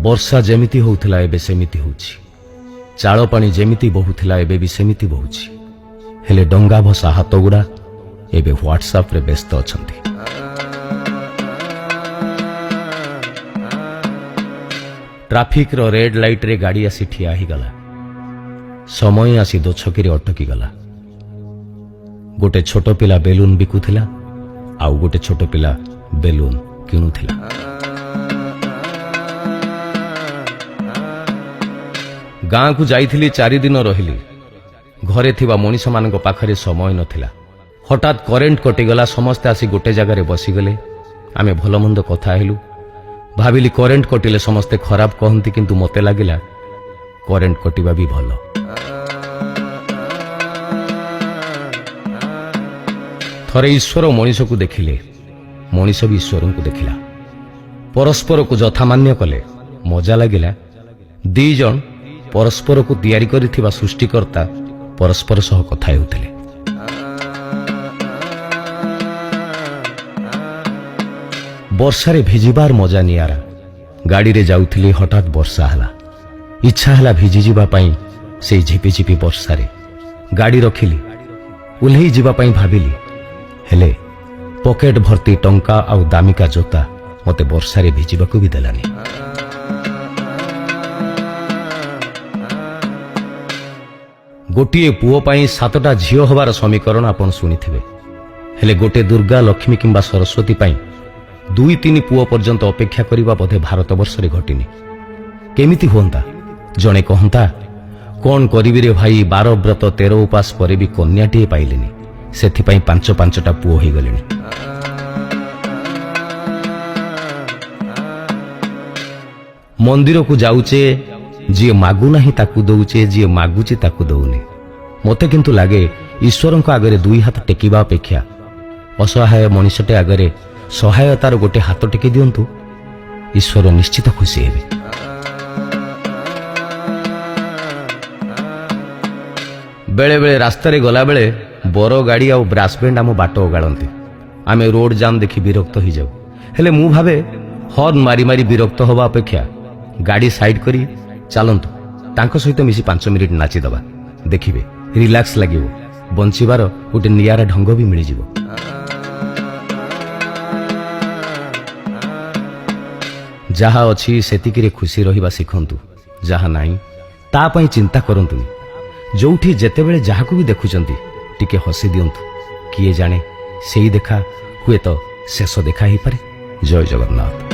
ବର୍ଷା ଯେମିତି ହେଉଥିଲା ଏବେ ସେମିତି ହେଉଛି। ଚାଳ ପାଣି ଯେମିତି ବହୁଥିଲା ଏବେ ବି ସେମିତି ବହୁଛି। ହେଲେ ଡଙ୍ଗା ଭସା ହାତଗୁଡ଼ା ଏବେ ହ୍ୱାଟ୍ସଆପ୍ରେ ବ୍ୟସ୍ତ ଅଛନ୍ତି। ଟ୍ରାଫିକ୍ର ରେଡ୍ ଲାଇଟ୍ରେ ଗାଡ଼ି ଆସି ଠିଆ ହେଇଗଲା। ସମୟ ଆସି ଦୋଛକିରେ ଅଟକିଗଲା। ଗୋଟେ ଛୋଟ ପିଲା ବେଲୁନ ବିକୁଥିଲା, ଆଉ ଗୋଟେ ଛୋଟ ପିଲା ବେଲୁନ କିଣୁଥିଲା। ଗାଁକୁ ଯାଇଥିଲି, 4 ଦିନ ରହିଲି। ଘରେ ଥିବା ମଣିଷମାନଙ୍କ ପାଖରେ ସମୟ ନଥିଲା। ହଠାତ୍ କରେଣ୍ଟ କଟିଗଲା। ସମସ୍ତେ ଆସି ଗୋଟେ ଜାଗାରେ ବସିଗଲେ। ଆମେ ଭଲମନ୍ଦ କଥା ହେଲୁ। ଭାବିଲି କରେଣ୍ଟ କଟିଲେ ସମସ୍ତେ ଖରାପ କହନ୍ତି, କିନ୍ତୁ ମୋତେ ଲାଗିଲା କରେଣ୍ଟ କଟିବା ବି ଭଲ। ଥରେ ଈଶ୍ୱର ମଣିଷକୁ ଦେଖିଲେ, ମଣିଷ ବି ଈଶ୍ୱରଙ୍କୁ ଦେଖିଲା। ପରସ୍ପରକୁ ଯଥାମାନ୍ୟ କଲେ। ମଜା ଲାଗିଲା। 2 ଜଣ ପରସ୍ପରକୁ ତିଆରି କରିଥିବା ସୃଷ୍ଟିକର୍ତ୍ତା ପରସ୍ପର ସହ କଥା ହେଉଥିଲେ। ବର୍ଷାରେ ଭିଜିବାର ମଜା ନିଆରା। ଗାଡ଼ିରେ ଯାଉଥିଲି, ହଠାତ୍ ବର୍ଷା ହେଲା। ଇଚ୍ଛା ହେଲା ଭିଜିଯିବା ପାଇଁ ସେଇ ଝିପିଝିପି ବର୍ଷାରେ। ଗାଡ଼ି ରଖିଲି, ଓହ୍ଲେଇ ଯିବା ପାଇଁ ଭାବିଲି। ହେଲେ ପକେଟ ଭର୍ତ୍ତି ଟଙ୍କା ଆଉ ଦାମିକା ଜୋତା ମୋତେ ବର୍ଷାରେ ଭିଜିବାକୁ ବି ଦେଲାନି। ଗୋଟିଏ ପୁଅ ପାଇଁ 7ଟା ଝିଅ ହେବାର ସମୀକରଣ ଆପଣ ଶୁଣିଥିବେ। ହେଲେ ଗୋଟେ ଦୁର୍ଗା, ଲକ୍ଷ୍ମୀ କିମ୍ବା ସରସ୍ୱତୀ ପାଇଁ 2-3 ପୁଅ ପର୍ଯ୍ୟନ୍ତ ଅପେକ୍ଷା କରିବା ବୋଧେ ଭାରତବର୍ଷରେ ଘଟିନି। କେମିତି ହୁଅନ୍ତା? ଜଣେ କହନ୍ତା, କଣ କରିବି ରେ ଭାଇ, 12 ବ୍ରତ 13 ଉପାସ ପରେ ବି କନ୍ୟାଟିଏ ପାଇଲିନି, ସେଥିପାଇଁ 5-5ଟା ପୁଅ ହେଇଗଲେଣି। ମନ୍ଦିରକୁ ଯାଉଛେ, ଯିଏ ମାଗୁନାହିଁ ତାକୁ ଦଉଛେ, ଯିଏ ମାଗୁଛି ତାକୁ ଦଉନି। ମୋତେ କିନ୍ତୁ ଲାଗେ ଈଶ୍ୱରଙ୍କ ଆଗରେ 2 ହାତ ଟେକିବା ଅପେକ୍ଷା ଅସହାୟ ମଣିଷଟେ ଆଗରେ ସହାୟତାର ଗୋଟେ ହାତ ଟେକି ଦିଅନ୍ତୁ, ଈଶ୍ୱର ନିଶ୍ଚିତ ଖୁସି ହେବେ। ବେଳେବେଳେ ରାସ୍ତାରେ ଗଲାବେଳେ ବର ଗାଡ଼ି ଆଉ ବ୍ରାସ୍ ବ୍ୟାଣ୍ଡ ଆମ ବାଟ ଓଗାଳନ୍ତି। ଆମେ ରୋଡ ଜାମ୍ ଦେଖି ବିରକ୍ତ ହେଇଯାଉ। ହେଲେ ମୁଁ ଭାବେ ହର୍ନ ମାରି ମାରି ବିରକ୍ତ ହେବା ଅପେକ୍ଷା ଗାଡ଼ି ସାଇଡ୍ କରି ଚାଲନ୍ତୁ, ତାଙ୍କ ସହିତ ମିଶି 5 ମିନିଟ୍ ନାଚିଦେବା। ଦେଖିବେ ରିଲାକ୍ସ ଲାଗିବ, ବଞ୍ଚିବାର ଗୋଟେ ନିଆରା ଢଙ୍ଗ ବି ମିଳିଯିବ। ଯାହା ଅଛି ସେତିକିରେ ଖୁସି ରହିବା ଶିଖନ୍ତୁ, ଯାହା ନାହିଁ ତା ପାଇଁ ଚିନ୍ତା କରନ୍ତୁନି। ଯୋଉଠି ଯେତେବେଳେ ଯାହାକୁ ବି ଦେଖୁଛନ୍ତି ଟିକେ ହସି ଦିଅନ୍ତୁ। କିଏ ଜାଣେ ସେଇ ଦେଖା ହୁଏତ ଶେଷ ଦେଖା ହେଇପାରେ। ଜୟ ଜଗନ୍ନାଥ।